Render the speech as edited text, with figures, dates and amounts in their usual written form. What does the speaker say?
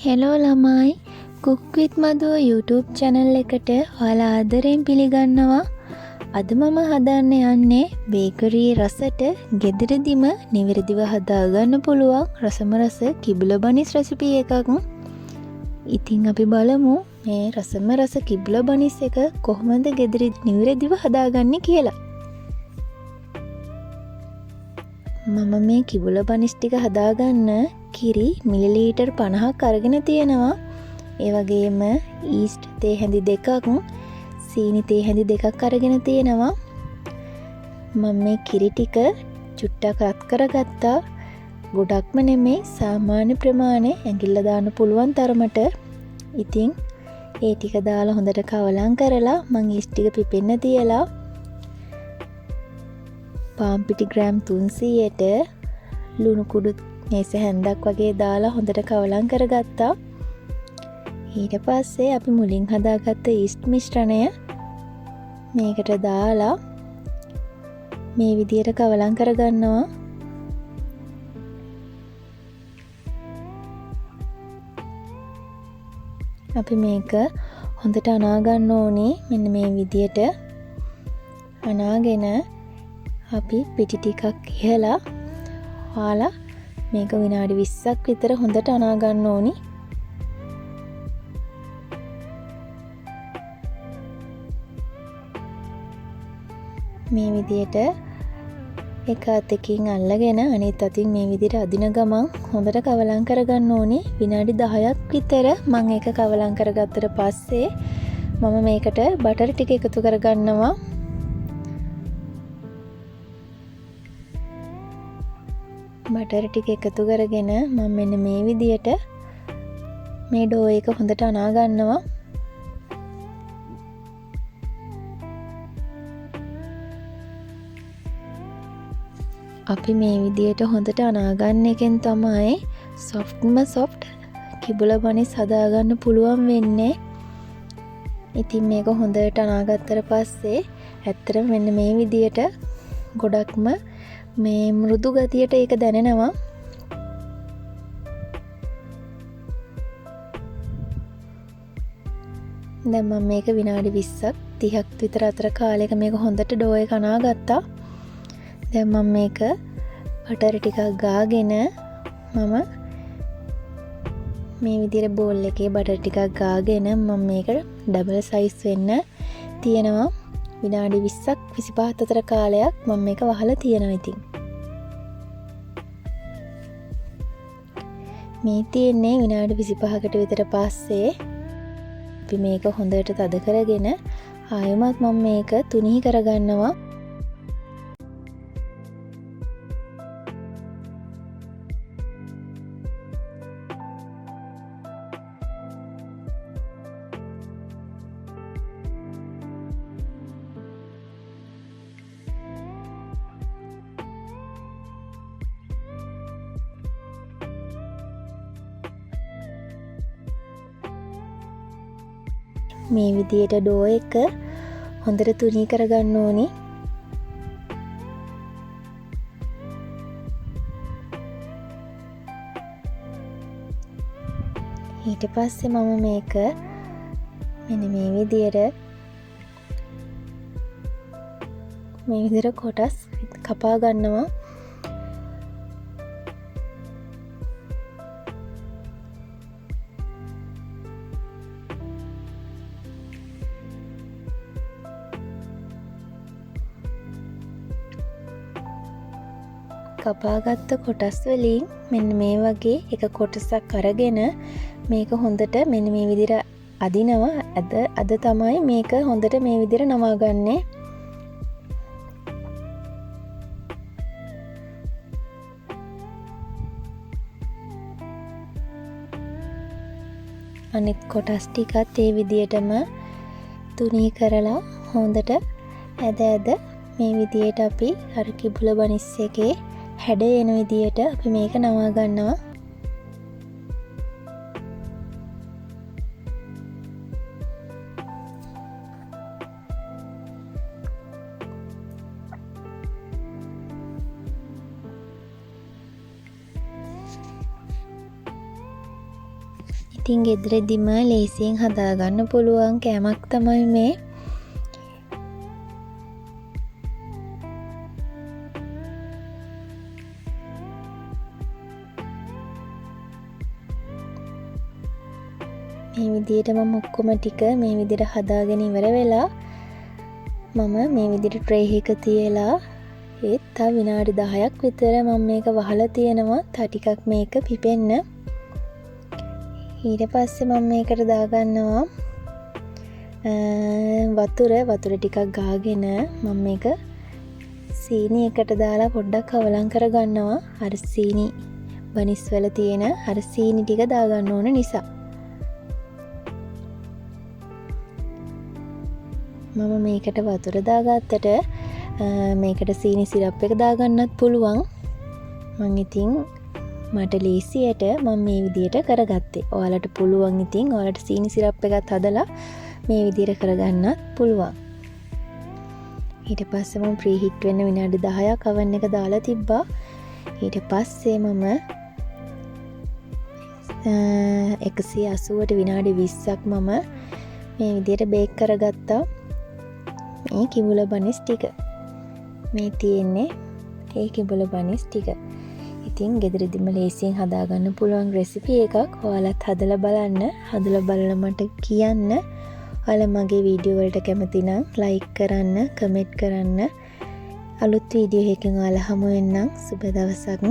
Hello ළමයි, cook විත් මදුව YouTube channel එකට ඔයාලා ආදරෙන් පිළිගන්නවා. අද මම හදන්න යන්නේ බේකරි රසට ගෙදරදිම නිවැරදිව හදාගන්න පුළුවන් රසම රස කිඹුල බනිස් රෙසිපි එකක්. ඉතින් අපි බලමු මේ රසම රස කිඹුල බනිස් එක කොහොමද ගෙදරදි නිවැරදිව හදාගන්නේ කියලා. මම මේ කිඹුල බනිස් ටික හදාගන්න කිරි මිලිලීටර් 50ක් අරගෙන තියෙනවා. ඒ වගේම ඊස්ට් තේ හැඳි දෙකක්, සීනි තේ හැඳි දෙකක් අරගෙන තියෙනවා. මම මේ කිරි ටික චුට්ටක් රත් කරගත්තා. ගොඩක්ම නෙමෙයි, සාමාන්‍ය ප්‍රමාණය ඇඟිල්ල දාන්න පුළුවන් තරමට. ඉතින් ඒ ටික දාලා හොඳට කවලම් කරලා මං ඊස්ට් ටික පිපෙන්න තියලා පාන් පිටි ග්‍රෑම් 300ට ලුණු කුඩු මේස හැන්දක් වගේ දාලා හොඳට කවලම් කරගත්තා. ඊට පස්සේ අපි මුලින් හදාගත්ත ඊස්ට් මිශ්‍රණය මේකට දාලා මේ විදියට කවලම් කරගන්නවා. අපි මේක හොඳට අනා ගන්න ඕනේ. මෙන්න මේ විදියට අනාගෙන අපි පිටි ටිකක් ඉහලා ඔයාලා මේක විනාඩි 20ක් විතර හොඳට අනා ගන්න ඕනි. මේ විදියට එක අතකින් අල්ලගෙන අනිත් අතින් මේ විදියට අදින ගමන් හොඳට කවලම් කරගන්න ඕනි. විනාඩි 10ක් විතර මං ඒක කවලම් කරගත්තට පස්සේ මම මේකට බටර් ටික එකතු කරගන්නවා. බටර් ටික එකතු කරගෙන මම මෙන්න මේ විදියට මේ ඩෝ එක හොඳට අනා ගන්නවා. අපි මේ විදියට හොඳට අනාගන්න එකෙන් තමයි සොෆ්ට්ම සොෆ්ට් කිඹුල බනිස් හදාගන්න පුළුවන් වෙන්නේ. ඉතින් මේක හොඳට අනාගත්තට පස්සේ ඇත්තටම මෙන්න මේ විදියට ගොඩක්ම මේ මෘදු ගතියට ඒක දැනෙනවා. දැන් මම මේක විනාඩි 20ක් 30ක් විතර අතර කාලයක මේක හොඳට ඩෝ එක අනාගත්තා. දැන් මම මේක බටර් ටිකක් ගාගෙන මම මේ විදියට බෝල් එකේ බටර් ටිකක් ගාගෙන මම මේක ඩබල් සයිස් වෙන්න තියෙනවා. විනාඩි 20ක් 25 අතර කාලයක් මම මේක වහලා තියෙනවා. ඉතින් මේ තියෙන්නේ විනාඩි 25කට විතර පස්සේ අපි මේක හොඳට තද කරගෙන ආයෙමත් මම මේක තුනී කරගන්නවා. මේ විදියට ඩෝ එක හොඳට තුනී කරගන්න ඕනි. ඊට පස්සේ මම මේක මෙන්න මේ විදියට කොටස් කපා ගන්නවා. කපාගත්ත කොටස් වලින් මෙන්න මේ වගේ එක කොටසක් අරගෙන මේක හොඳට මෙන්න මේ විදිහට අදිනවා. අද තමයි මේක හොඳට මේ විදිහට නවාගන්නේ. අනිත් කොටස් ටිකත් ඒ විදිහටම තුනී කරලා හොඳට ඇද ඇද මේ විදිහට අපි අර කිඹුල බනිස් එකේ හැඩ එන විදියට අපි මේක නවා ගන්නවා. ඉතින් ගෙදරදිම ලේසියෙන් හදාගන්න පුළුවන් කෑමක් තමයි මේ. මේ විදිහට මම ඔක්කොම ටික මේ විදිහට හදාගෙන ඉවර වෙලා මම මේ විදිහට ට්‍රේ එක තියලා ඒත් තව විනාඩි 10ක් විතර මම මේක වහලා තියෙනවා. තව ටිකක් මේක පිපෙන්න. ඊට පස්සේ මම මේකට දාගන්නවා වතුර ටිකක් ගාගෙන මම මේක සීනි එකට දාලා පොඩ්ඩක් කවලම් කරගන්නවා. අර සීනි බනිස් වල තියෙන අර සීනි ටික දාගන්න ඕන නිසා. මම මේකට වතුර දාගත්තට මේකට සීනි සිරප් එක දාගන්නත් පුළුවන්. මං ඉතින් මට ලේසියට මං මේ විදියට කරගත්තේ. ඔයාලට පුළුවන් ඉතින් ඔයාලට සීනි සිරප් එකත් හදලා මේ විදියට කරගන්නත් පුළුවන්. ඊට පස්සේ මම ප්‍රී හීට් වෙන්න විනාඩි 10ක් අවන් එක දාලා තිබ්බා. ඊට පස්සේ මම එකසිය අසූවට විනාඩි 20ක් මම මේ විදියට බේක් කරගත්තා. මේ කිඹුල බනිස් ටික. මේ තියෙන්නේ ඒ කිඹුල බනිස් ටික. ඉතින් ගෙදරදිම ලේසියෙන් හදාගන්න පුළුවන් රෙසිපි එකක්. ඔයාලත් හදලා බලන්න. හදලා බලලා මට කියන්න. ඔයාලා මගේ වීඩියෝ වලට කැමති නම් ලයික් කරන්න, කමෙන්ට් කරන්න. අලුත් වීඩියෝ එකකින් ඔයාලා හමු වෙන්නම්. සුබ දවසක්.